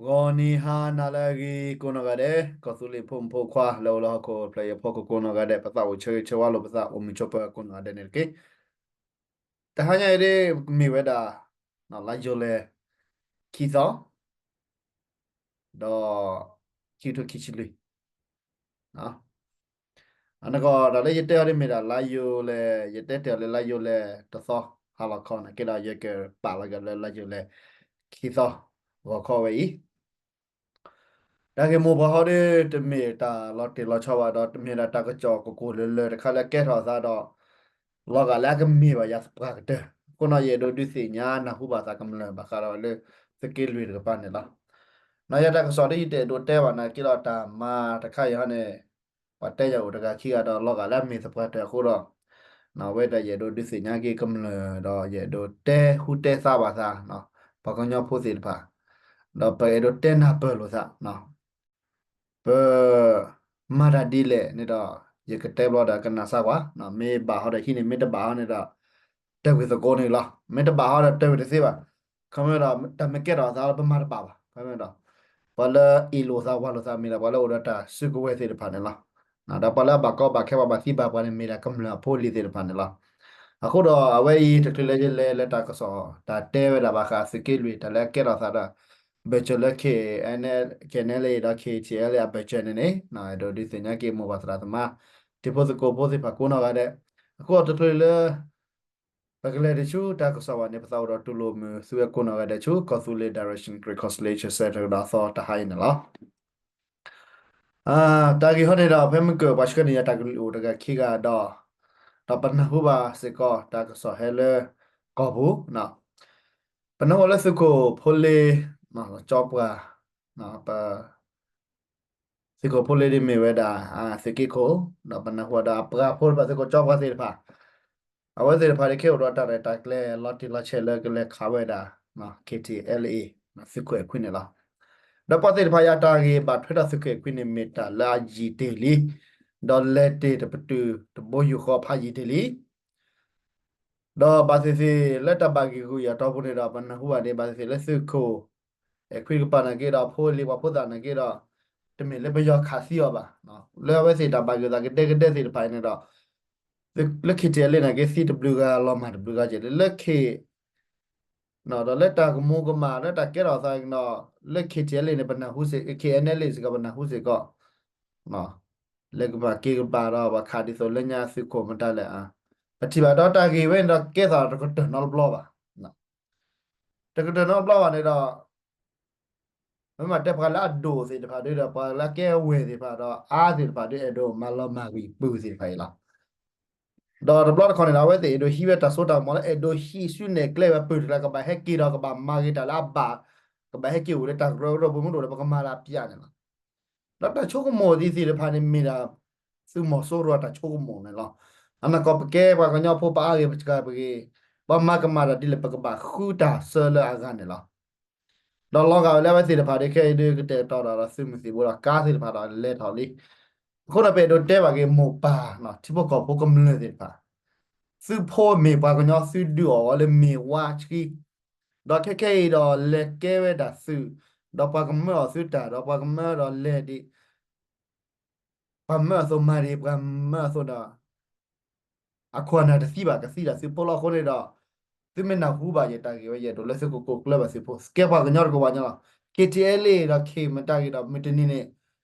ဂီၤနံၤဟါနၤလၢအဂ့ၤကိးနီၢ်ဂၤဒဲး, ကီၢ်သူလ့ၤဖိမုၣ်ဖိခွါလၢအိၣ်လၢဟီၣ်ခိၣ်ဖျၢၣ်အံၤအဖီခိၣ်ကိးနီၢ်ဂၤဒဲး, ပသးအိၣ်ဆၢဂ့ၤဆၢဝါလိာ်ပသးအိၣ်မုာ်ဆိးပၢၤကိးနီၢ်ဂၤဒဲးန့ၣ်တက့ၢ်. တဟါညါအံၤဒ်မ့ၢ်ဝဲဒၣ် လါယူၤလံ ခံသီ ဒီး ခံကထိခံဆံလွံၢ် အနီၢ်ကီၢ် တၢ်လၢယတဲအီၤဒ်မ့ၢ်ဒၣ်လါယူၤလံ, ယတဲတ့ၢ်အီၤလၢလါယူၤလံတသီ ဟါလီၤခီန့ၣ်က့ဒီး ယကပာ်လီၤက့ၤလၢလါယူၤလံ ခံသီ ဂီၤခီဝဲအံၤ. တၢ်ဂ့ၢ်မိၢ်ပှၢ်ဟီဒ်တမ့ၢ်တၢ်လီၤတံၢ်လီၤဆဲးဘၣ်ဒီး တမ့ၢ်ဒၣ်တၢ်ကစီၣ်ကကိၢ်လၢလၢတခါလၢကဲထီၣ်အသးဒီး လီၤဂာ်လၢအကမ့ၢ်ဘၣ်ယၤသပှၢ်ကတၢၢ်. အဃိန့ၣ် ယအဲၣ်ဒိးဒုးသ့ၣ်ညါနၢ်ဟူဘၣ်သးကမျၢၢ်ဘၣ်ဃးဒီးလၢသုးက့လွံၢ်တကပၤန့ၣ်လီၤ. နယၤတၢ်ကစီၣ်ဒ်ယတအဲၣ်ဒိးတဲဘၣ်နာ်က့ဒီး တၢ်မၤတခါအံၤဟီန့ၣ် ပှၤတဲယၤအိၣ်တဂၤခံဂၤဒီး လီၤဂာ်လၢအမ့ၢ်သပှၢ်ကတၢၢ်အဃိဒီး အဝဲဒၣ်ယအဲၣ်ဒိးဒုးသ့ၣ်ညါက့ၤကမျၢၢ်ဒီး ယအဲၣ်ဒိးတဲဟူတဲသါဘၣ်သး ပှၤကညီဖိသ့ၣ်တဖၣ် ဒီးပအဲၣ်ဒိးတဲနၢ်ပၢၢ်လိာ်သး ပမၤတၢ်ဒ်လဲၣ်န့ၣ်ဒီး ယကတဲဘျီဒီးကနၣ်စၢ်ကွၢ်, မ့ၢ်ဘၣ်ဟီဒီးဟံးန့ၢ်, မ့ၢ်တဘၣ်ဟီန့ၣ်ဒီး တၢၢ်ကွံာ်သကိးန့ၣ်လီၤ. မ့ၢ်တဘၣ်ဟီဒီးတၢၢ်ကွံာ်တသ့ဘၣ်. ခီမ့ၢ်ဒီး တၢ်မ့ၢ်ကဲထီၣ်အသးလၢပမၤတဘၣ်ဘၣ်. ခီမ့ၢ်ဒီး ပှၤလၢအ့ၣ်လိာ်သးဝၤလိာ်သးမ့ၢ်ဒီး ပှၤလၢအိၣ်ဒီးတၢ်စုကဝဲၤသ့ၣ်တဖၣ်န့ၣ်လီၤ. ဒီးပှၤလၢအဘၣ်ကီဘၣ်ခဲပှၤဘၣ်သံဘၣ်ပှၤန့ၣ် မ့ၢ်ဒၣ်ကမျၢၢ်အဖိအလံၤသ့ၣ်တဖၣ်န့ၣ်လီၤ. အဃိဒီးအဝဲအံၤတချုးလၢယလဲၤလၢတၢ်ကစီၣ် တၢ်တဲဝဲဒၣ်ဘၣ်ဃးသုးက့လွံၢ် တၢ်လၢအကဲထီၣ်သးဒီး ဘၢၣ်စၢၤလၢ K N L A ဒီး K T L A အဘၢၣ်စၢၤန့ၣ်န့ၣ် အဲၣ်ဒိးဒုးသ့ၣ်ညါက့ၤမိၢ်ပၢ်သရၣ်သမါ တံၤဖိသကိးဖိသ့ၣ်တဖၣ်ကိးနီၢ်ဂၤဒဲး. အဃိတချုးလၢ ပကလဲၤတဆူတၢ်ကစီၣ်ဘၣ်န့ၣ် ပသးအိၣ်ဒီးတူၢ်လိာ်မုာ်သုဝဲကိးနီၢ်ဂၤဒဲးဆူ ကီၢ်သူလ့ၤ Direction Reconciliation Centre ဒီးအသီတဟါအံၤန့ၣ်လီၤ. တၢ်ဂ့ၢ်ဟီန့ၣ်ဒီး ဖဲမုၢ်ကၢၢ်ပှၤဆှၢန့ၢ်ယၤတၢ်ကလုၢ်အိၣ်တဂၤခံဂၤဒီး ဒီးပနၢ်ဟူဘၣ်စ့ၢ်ကီးတၢ်ကစီၣ်ဟဲလၢကီၢ်ပူၤ ပနၢ်ဟူလၢသုးခိၣ်ဖိလ့ ကၠီပှၢ် ပ သုးခိၣ်ဖိလ့ဒ်မ့ၢ်ဝဲဒၣ် သုးက့ခိၣ် ဒီးပနၢ်ဟူဒီးအပှၤဖိတဖၣ် သုးခိၣ်ကၠီပှၢ်သ့ၣ်တဖၣ် အဝဲသ့ၣ်တဖၣ်ဒ်ခဲအိၣ်ဒီးတၢ်ရဲၣ်တၢ်ကျဲၤလီၤတံၢ်လီၤဆဲးလၢကလဲၤခးဝဲဒၣ် K T L A သုးခိၣ်အဲၣ်ခွံန့ၣ်လီၤ. ဒီးပှၤသ့ၣ်တဖၣ်အံၤအတၢ်ဂ့ၢ်ဘၣ်ထွဲဒီးသုးခိၣ်အဲၣ်ခွံန့ၣ် မ့ၢ်တၢ်လၢအယံာ်တ့ၢ်လံ, ဒီးလဲၤတ့ၢ်တပတုာ်တဘိယူၢ်ဃီဖးယံာ်တ့ၢ်လံ. ဒီးဘၣ်သ့ၣ်သ့ၣ်လၢတၢ်ဘၣ်ဂံၢ်ဂုာ်အံၤအတီၢ်ပူၤန့ၣ်ဒီး ပနၢ်ဟူဘၣ်ဒ် ဘၣ်သ့ၣ်သ့ၣ်လၢသုးခိၣ် အဲၣ်ခွံတကပၤနာ်က့ဒီး ဖိလံၤပှၤဖိသၣ်နာ်က့ဒီး တမ့ၢ်လၢပယီၤခးသံအီၤဘၣ်. လၢအဝဲသ့ၣ်တၢ်ဘၣ်ဂုာ်သးကဒဲကဒဲသ့ၣ်တဖၣ်အံၤန့ၣ်ဒီး လၢ K T L A နာ်က့ သံတဘျုးဂၤလီၤမၢ်တဘျုးဂၤက့ၤ လၢ K ဒီးလၢတၢ်ကမူၤကမၣ် လၢတၢ်ကဲထီၣ်သးဒီး လၢ K T L A န့ၣ် ပနၢ်ဟူစ့ၢ် K N L A စ့ၢ်ကီး ပနၢ်ဟူစ့ၢ်ကီး လၢကဘၣ်က့ၤကဘၣ်ဒီး ပှၤခးဒ်သိးလၢညါသုးခိၣ်မတၤလဲၣ် ပထံၣ်ဘၣ်ဒီးတၢ်ဂ့ၢ်ဝဲန့ၣ်ဒီး ကဲသးတကတၢၢ်နီတဘျီဘၣ်. တကတၢၢ်နီတဘျီဘၣ်န့ၣ်ဒီး မ့ၢ်မးတဲပှၤလၢအဒိၣ်သ့ၣ်တဖၣ်ဒီး ပှၤလၢအကဲဝဲၢ်သ့ၣ်တဖၣ်ဒီး အါသ့ၣ်တဖၣ်ဒီး အဲၣ်ဒိးမၤလီၤမၢ်ကွံာ်ပုၢ်သ့ၣ်တဖၣ်အံၤလီၤ. ဒီးတဘျီတခီၣ်န့ၣ်ဒီး အဝဲသ့ၣ်အဲၣ်ဒိးဟံးဝဲတၢ်စိတၢ်ကမီၤလၢ အဲၣ်ဒိးဟံးစုနဲၣ်ကျဲဝဲပုၢ်တဂၤ ကဘၣ်ဟဲက့ၤဒီး ကဘၣ်မၤဂ့ၤတၢ်လၢအဘၣ်, ကဘၣ်ဟဲက့ၤအိၣ်လၢတၢ်ကရၢကရိပူၤ မ့ၢ်တအိၣ်ဒီး ပကမၤတၢ်ပျၢ်န့ၣ်လီၤ. ဒီးတၢ်ဆိကမိၣ်သ့ၣ်တဖၣ်န့ၣ် မ့ၢ်ဒၣ် သုးမီၤစိရိၤတၢ်ဆိကမိၣ်န့ၣ်လီၤ. အနီၢ်ကီၢ်ပကဲပှၤကညီဖိ ပအါဂ့ၤ ပစှၤဂ့ၤ ပှၤမၤကမၣ်တၢ်ဒ်လဲၣ် ပကဘၣ်ဃုတၢ်ဆၢလၢအဂၤန့ၣ်လီၤ. ဒီးလီၤဂာ်ဝဲလၢအဝဲသ့ၣ်တဖၣ်ဒီး ခဲအံၤဒုးကတဲာ်ကတီၤဒီး သုးမုၢ်သံၣ်ဘိဒီးကါသ့ၣ်တဖၣ်ဒီးလဲၤထီၣ်လံ. အဃိန့ၣ် ပအဲၣ်ဒိးတဲဘၣ်က့ၤမိၢ်ပၢ် ထံဖိကီၢ်ဖိကမျၢၢ်သ့ၣ်တဖၣ်, သုဖိမ့ၢ်ပှၤကညီ သုဒုးအီၣ်အီၤလၢမ့ၢ်ဝါဆှံ, ဒီးခဲခဲအံၤဒီးလဲၤကဲဝဲဒၣ်သုး, ဒီးပှၤကမၢအီၤသုတၢ် ဒီးပှၤကမၢဒီးလဲၤဒံး ပှၤမၢအသိးမၤဒံး ပှၤမၢအသိးဒီး အခိၣ်အနၢ်တသံဘၣ် ကသံဒၣ်သုးဖိလီၤ. အဃိန့ၣ်ဒီး သုမ့ၢ်နၢ်ဟူဘၣ်ယတၢ်ဂ့ၢ်ဝဲ ယအဲၣ်ဒိးလၢသုကကိးကျၢၢ်ဘၣ်သုးဖိ ကဲပှၤကညီတကပၤညါလီၤ. K T L A ဒီး K မတၤဂ့ၤဒီး မုၢ်တနံၤန့ၣ်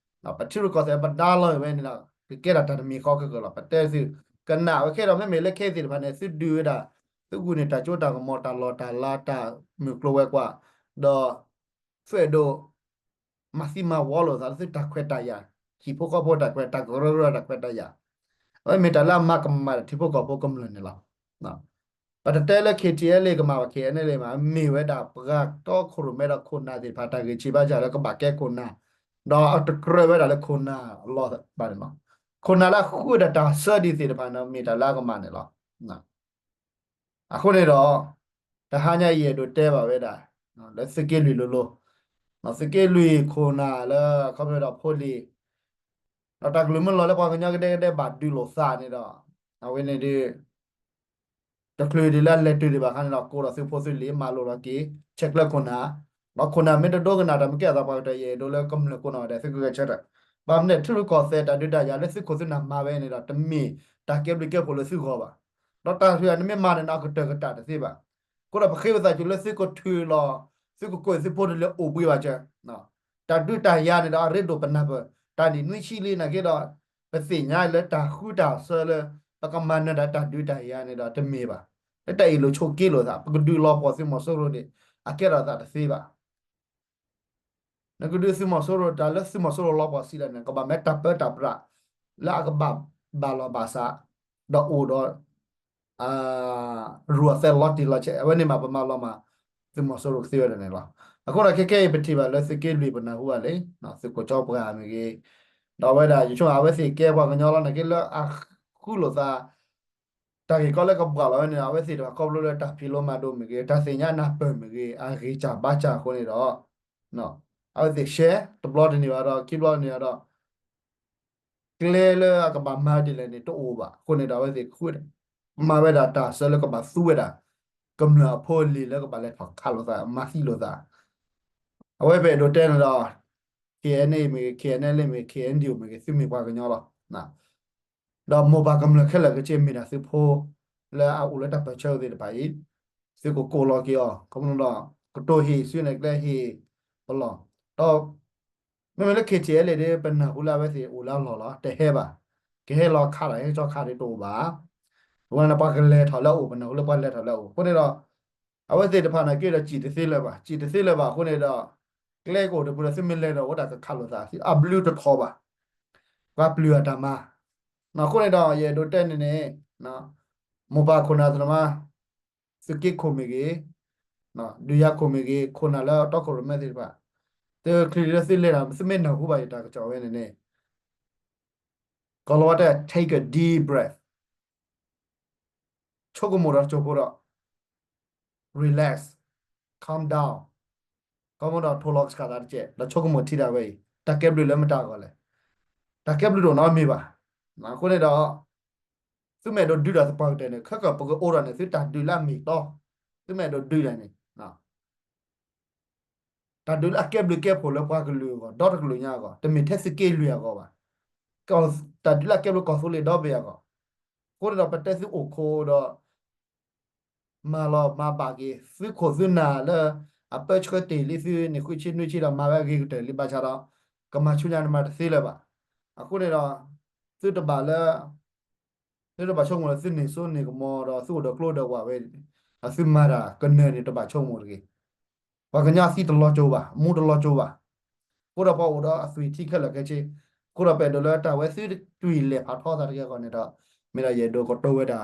ပထံရူၢ်ကီၢ်သဲးပဒါလီၤဝဲန့ၣ်ဒီး ကကဲထီၣ်တၢ်တမံၤဃီခဲကလီၤ. ပတဲသု ကနၣ်ဝဲခဲဒီး မ့မ့ၢ်လၢခဲသ့ၣ်တဖၣ်န့ၣ် သုဒုးဝဲဒၣ် သုဂုာ်န့ၢ်တၢ်စိတၢ်ကမီၤ တၢ်လီၢ်တၢ်လၤ တၢ်မုၢ်ကျိၤဝဲၤကွာ် ဒီး သုအဲၣ်ဒိး မၤသံမၤဝီလိာ်သးလၢသုတၢ်ခွဲးတၢ်ယာ်, ဟံၣ်ဖိဃီဖိတၢ်ခွဲး တၢ်ကရၢကရိတၢ်ခွဲးတၢ်ယာ်, အဝဲမ့ၢ်တၢ်လၢအမၤကမၣ်ဒီးထံဖိကီၢ်ဖိကမျၢၢ်န့ၣ်လီၤ. ပတတဲလၢ K T L A ကမၣ်ဘၣ် K N L A မး မ့ၢ်ဝဲဒၣ်ပှၤတီခိၣ်ရိၣ်မဲဒီးခိၣ်နၢ်သ့ၣ်တဖၣ် တၢ်ဂံၢ်ဆံးဘါစၢ်လၢကဘၣ်ကဲခိၣ်နၢ်, ဒီးအတကြၢးဝဲဒၣ်လၢခိၣ်နၢ်အလီၢ်ဘၣ်န့ၣ်လီၤ. ခိၣ်နၢ်လၢအဃုဒၣ်တၢ်ဆၢဒံးသ့ၣ်တဖၣ်န့ၣ် မ့ၢ်တၢ်လၢအကမၣ်န့ၣ်လီၤ. အဃိန့ၣ်ဒီး တဟါညါအံၤအဲၣ်ဒိးတဲဘၣ်ဝဲဒၣ် လၢသုးက့လွံၢ်လိၤလိၤ, သုးက့လွံၢ်ခိၣ်နၢ်လၢအခီပညီဒီးဖိလံၤ, ဒီးတၢ်ကလုၢ်မုၢ်လီၤလၢပှၤကညီကဒဲကဒဲဘၣ်ဒုးလိာ်သးန့ၣ်ဒီး အဝဲန့ၣ်ဒုး တချုးဒံးလၢအလဲၤတုၤဒံးဘၣ်အခါန့ၣ်ဒီး ကိးဒီးသုးဖိသုးလံၤမၤလိာ်လီၤက့ၤ ဆဲးကျၢခိၣ်နၢ်, ဒီးခိၣ်နၢ်မ့ၢ်တဒိကနၣ်တၢ်မ့ၢ်ကဲအသးပှၤကတၢၢ် ယအဲၣ်ဒိးလၢကမျၢၢ်ကိးနီၢ်ဂၤဒဲး သုကဂဲၤဆၢထၢၣ်, ဘၣ်မနုၤလဲၣ် ထံရူၢ်ကီၢ်သဲးတၢ်ဒုးတၢ်ယၤလၢသုးခိၣ်သုးနၢ်မၤဝဲန့ၣ်ဒီး တမ့ၢ်တၢ်ကဲဘျုးကဲဖှိၣ်လၢသုဂီၢ်ဘၣ်. ဒီးတၢ်တခါနမ့ၢ်မၤန့ၣ်ဒီး အကတၢၢ်ကတၢၢ်တသ့ဘၣ်. အဃိဒီးပဃ့ဝံသးစူၤလၢသုကထုးလီၤ သုကကိးသုးဖိတလၢအိၣ်ဘှံးဘၣ်စၢၤ တၢ်ဒုးတၢ်ယၤန့ၣ်ဒီး အရ့ဒိၣ်ပနၢ်ပၢၢ် တၢ်နံၣ်နွံဆံလံနာ်က့ဒီး ပသ့ၣ်ညါလၢတၢ်ဃုတၢ်ဆၢလၢ ပကမၤနၢၤတၢ်တၢ်ဒုးတၢ်ယၤန့ၣ်ဒီးတမ့ၢ်ဘၣ်. လၢတၢ်အ့ၣ်လိာ်ဆိးက့လိာ်သး ပကဒုးလီၤပှီၢ်သုးမီၤစိရိၤန့ၣ် အကဲထီၣ်သးတသ့ဘၣ်. နကဒုးသုးမီၤစိရိၤ တၢ်လၢသုးမီၤစိရိၤလီၤပှီၢ်စံးလၢန့ၣ် ကဘၣ်မ့ၢ်တၢ်ပၢတၢ်ပြး လၢအကဘၣ်ဘၣ်လီၢ်ဘၣ်စး ဒီးအိၣ်ဒီး ရူၢ်အသဲလီၤတံၢ်လီၤဆဲး အဝဲန့ၣ်မးပမၤလီၤမၢ် သုးမီၤစိရိၤကသ့ဝဲဒၣ်န့ၣ်လီၤ. အဃိဒီးခဲကဲအံၤပထံၣ်ဘၣ်လၢသုးက့လွံၢ်ပနၢ်ဟူဘၣ်လံ သုးခိၣ်ကၠီပှၤမ့ၢ်ဂ့ၤ ဒီးအဝဲဒၣ်ယဆိကမိၣ်အဝဲသ့ၣ်ကဲပှၤကညီလီၤနာ်က့လၢအဃုလိာ်သး တၢ်ဂ့ၢ်ကီလၢကဘှၣ်လီၤဝဲန့ၣ် အဝဲသ့ၣ်တဖၣ်ခီဖျိလၢတၢ်ဖံးလိမၤဒိးမ့ၢ်ဂ့ၤ တၢ်သ့ၣ်ညါနၢ်ပၢၢ်မ့ၢ်ဂ့ၤ အဂ့ၤစၢ်ဘါစၢ်အဃိန့ၣ်ဒီး အဝဲသ့ၣ်ရှဲ တဘျီတန့ၢ်ဘၣ်ဒီး ခံဘျီတန့ၢ်ဘၣ်ဒီး ကျဲလၢအကဘၣ်မၤဒ်လဲၣ်န့ၣ် တအိၣ်ဘၣ်. အဃိန့ၣ်ဒီး အဝဲသ့ၣ်ဃု မၤဝဲဒၣ်တၢ်ဆၢလၢကဘၣ်သူဝဲဒၣ် ကမျၢၢ်အဖိအလံၤလၢကဘၣ်လဲၤထီၣ်ခးလိာ်သး မၤသံလိာ်သး အဝဲပအဲၣ်ဒိးတဲန့ၣ်ဒီး K N A မ့ၢ်ဂ့ၤ K N L A မ့ၢ်ဂ့ၤ K N D O မ့ၢ်ဂ့ၤ သုမ့ၢ်ပှၤကညီလီၤ. ဒီးမိၢ်ပၢ်ကမျၢၢ်ခဲလၢာ်ခဲဆ့မ့ၢ်ဒၣ်သုးဖိ လၢအအိၣ်လၢတၢ်ပၢၢ်ဆၢသ့ၣ်တဖၣ်အံၤ သုကကိးလီၤက့ၤအီၤ ခီဖျိဒီး ကတိၤဟ့ၣ်စုနဲၣ်ကျဲဟ့ၣ်ပလီၢ် ဒီး မ့မ့ၢ်လၢ K T L A ဒီး ပနၢ်ဟူလၢအဝဲသ့ၣ်အိၣ်လၢအလီၢ်လီၤ တဟဲဘၣ်. ကဟဲလီၤခးတၢ်ဟဲကၠီခးဒ်တအိၣ်ဘၣ်. အဝဲန့ၣ်ပှၤကလဲၤထီၣ်လၢအအိၣ် ပနၢ်ဟူလၢပှၤလဲၤထီၣ်လၢအအိၣ် အဃိန့ၣ်ဒီး အဝဲသ့ၣ်တဖၣ်နာ်က့ဒီး စံၣ်တသ့လၢၤဘၣ် စံၣ်တသ့လၢၤဘၣ်အဃိန့ၣ်ဒီး ကျဲကအိၣ်တပူၤဒီး သုမ့ၢ်လဲၤဒီးအိၣ်ဒၣ်ကခးလိာ်သး အဘျုးတထီၣ်ဘၣ်. ပှၤပျုၢ်အတၢ်မၤ အဃိန့ၣ်ဒီး ယအဲၣ်ဒိးတဲန့ၣ်န့ၣ် မိၢ်ပၢ်ခိၣ်နၢ်သရၣ်သမါ သုးက့ခိၣ်မ့ၢ်ဂ့ၤ ဒုးယၤခိၣ်မ့ၢ်ဂ့ၤ ခိၣ်နၢ်လၢတီခိၣ်ရိၣ်မဲသ့ၣ်တဖၣ် သုချံလၢသုလဲၤတၢ် သုမ့ၢ်နၢ်ဟူဘၣ်ယတၢ်ကစီၣ်ဝဲန့ၣ်န့ၣ် ကီၤလၤဝါတဲ take a deep breath ဆိကမိၣ်ဒီးတစိၢ်ဖိဒီး relax, calm down, ကီမဒီးထိၣ်လီၤကဆှၣ်သးတကဲး ဒီးဆိကမိၣ်ထံတၢ်ဝဲအံၤ တၢ်ကဲဘျုးလၢမတၤအဂီၢ်လဲၣ်. တၢ်ကဲဘျုးတအိၣ်နီတမံၤဘၣ်. အဃိန့ၣ်ဒီး သုမ့ၢ်အဲၣ်ဒိးဒုးတၢ်သပှၢ်ကတၢၢ်န့ၣ် ခဲကၢ်ပကအိၣ်ဒီးန့ၣ် သုတၢ်ဒုးလၢအမ့ၢ်တီ သုမ့ၢ်အဲၣ်ဒိးဒုးတၢ်န့ၣ် တၢ်ဒုးလၢအကဲဘျုးကဲဖှိၣ်လၢပှၤကလုာ်အဂီၢ် ဒီတကလုာ်ညါအဂီၢ် တမ့ၢ်ထဲသုးက့လွံၢ်အဂီၢ်ဘၣ်. တၢ်ဒုးလၢအကဲဘျုးကီၢ်သူလ့ၤဒီဘ့ၣ်အဂီၢ်. အဃိန့ၣ်ဒီးပတဲသုအိၣ်ခိးဒီး မၤလီၤမၤဘၣ်က့ၤ သုးခိၣ်သုးနၢ်လၢ အပၢဆှၢတ့ၢ်လံသုန့ၣ် ဃုဆံနွံဆံဒီးမၤဝဲအဂ့ၤကတၢၢ်လံဘၣ်ဆၣ်ဒီး ကမၤဆူညါန့ၣ်မၤတသ့လၢၤဘၣ်. အဃိန့ၣ်ဒီး သုတဘၣ်လၢ သုတဘၣ်ဆိကမိၣ်လၢသုန့ၢ်စိန့ၢ်ကမီၤဒီးသုအိၣ်ဒီးကျိဒီးဝးဝဲ အသုမၤတၢ်ကနၢၤန့ၣ်တဘၣ်ဆိကမိၣ်တဂ့ၤ. ပှၤကညီအသံတလီၤကၠိဘၣ် အမူတလီၤကၠိဘၣ်. အဃိဒီးပှၤအိၣ်ဒီးအသွံၣ်ထံခဲလၢာ်ခဲဆ့ အဃိဒီးပအဲၣ်ဒိးလၢတၢ်ဝဲသုတၢ်လဲၤဖးထီသးတဂ့ၤအဂီၢ်န့ၣ်ဒီး မ့ၢ်ဒၣ်ယအဲၣ်ဒိးကတိၤဝဲဒၣ်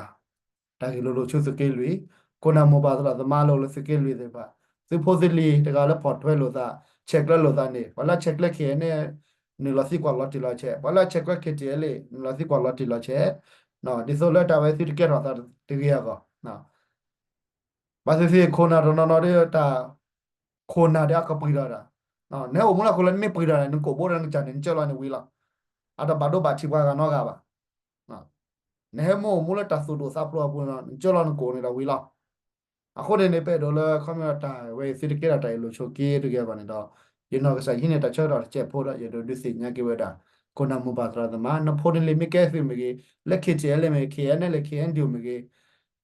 တၢ်ဂ့ၢ်လိၤလိၤဆူသုးက့လွံၢ် ခိၣ်နၢ်မိၢ်ပၢ်သရၣ်သမါလၢအိၣ်လၢသုးက့လွံၢ်သ့ၣ်တဖၣ် သုးဖိသုးလံၤတဂၤလၢဖီၣ်ထွဲလိာ်သး ဆဲးကျၢလိာ်သးန့ၣ် ပှၤလၢဆဲးကျၢ K N A န့ၣ်လီၤသံကွၢ်လီၤတံၢ်လီၤဆဲး ပှၤလၢဆဲးကျၢ K T L A န့ၣ်လီၤသံကွၢ်လီၤတံၢ်လီၤဆဲး ဒ်သိးလၢတၢ်ဝဲသုတကဲထီၣ်သးတဂ့ၤအဂီၢ် ဘၣ်သ့ၣ်သ့ၣ်ခိၣ်နၢ်တနီၤနီၤဒီးတၢ် ခိၣ်နၢ်ဒီးအကပှံၤဒီးတၢ် နဟဲအိၣ်မူလၢခိၣ်လၢနမ့ၢ်ပှံၤဒီးန့ၣ် နကိာ်ဘိဒီးနကစၢ်န့ၣ် နကၢလီၤန့ၣ်ဝံၤလီၤ. အတဘၣ်ဒိဘၣ်ထံးပှၤဂၤနီတဂၤဘၣ်. နဟဲမ့ၢ်အိၣ်မူလၢတၢ်သူၣ်ဒိၣ်သးဖျိးအပူၤန့ၣ် နကၢလီၤနကိာ်န့ၣ်ဒီးဝံၤလီၤ. အဃိန့ၣ်န့ၣ် ပအဲၣ်ဒိးလၢခီဖျိတၢ်ဝဲသုတကဲထီၣ်တၢ်အ့ၣ်လိာ်ဆိးက့တဂ့ၤအဂီၢ်န့ၣ်ဒီး ယနီၢ်ကစၢ်ဟံးန့ၢ်တၢ်ဆၢကတီၢ်တစဲးဖိဒီး ယအဲၣ်ဒိးဒုးသ့ၣ်ညါက့ၤဝဲဒၣ် ခိၣ်နၢ်မိၢ်ပၢ်သရၣ်သမါ နဖိနလံၤမ့ၢ်ကဲသုးမ့ၢ်ဂ့ၤ လၢ K T L A မ့ၢ်ဂ့ၤ K N L A K N D O မ့ၢ်ဂ့ၤ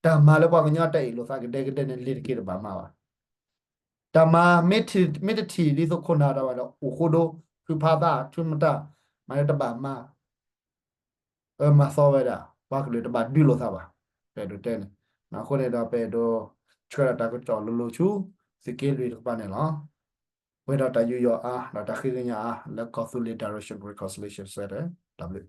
တၢ်မၤလၢပှၤကညီတၢ်အ့ၣ်လိာ်သးကဒဲကဒဲန့ၣ် လ့ၤတက့ၢ်တဘၣ်မၤဘၣ်. တၢ်မၤ မ့ၢ်တထံၣ်ဒ်သိးခိၣ်နၢ်တၢ်ဘၣ်ဒီး အိၣ်ဃိဒိ ထုးဖးသး ထုးမတၤ မၤလၢတဘၣ်မၤ အၢမၤသီဝဲဒၣ် ပှၤကလုာ်တဘၣ်ဒုးလိာ်သးဘၣ်. ပအဲၣ်ဒိးတဲန့ၣ် အဃိန့ၣ်ဒီးပအဲၣ်ဒိး ဆှၢဒၣ်တၢ်ကစီၣ်လိၤလိၤဆူ သုးက့လွံၢ်တကပၤန့ၣ်လီၤ. ပှဲၤဒီးတၢ်ယူးယီၣ်အါ ဒီးတၢ်ဃ့ကညးအါ လၢကီၢ်သူလ့ၤ Direction Reconciliation Center တၢ်ဘျုး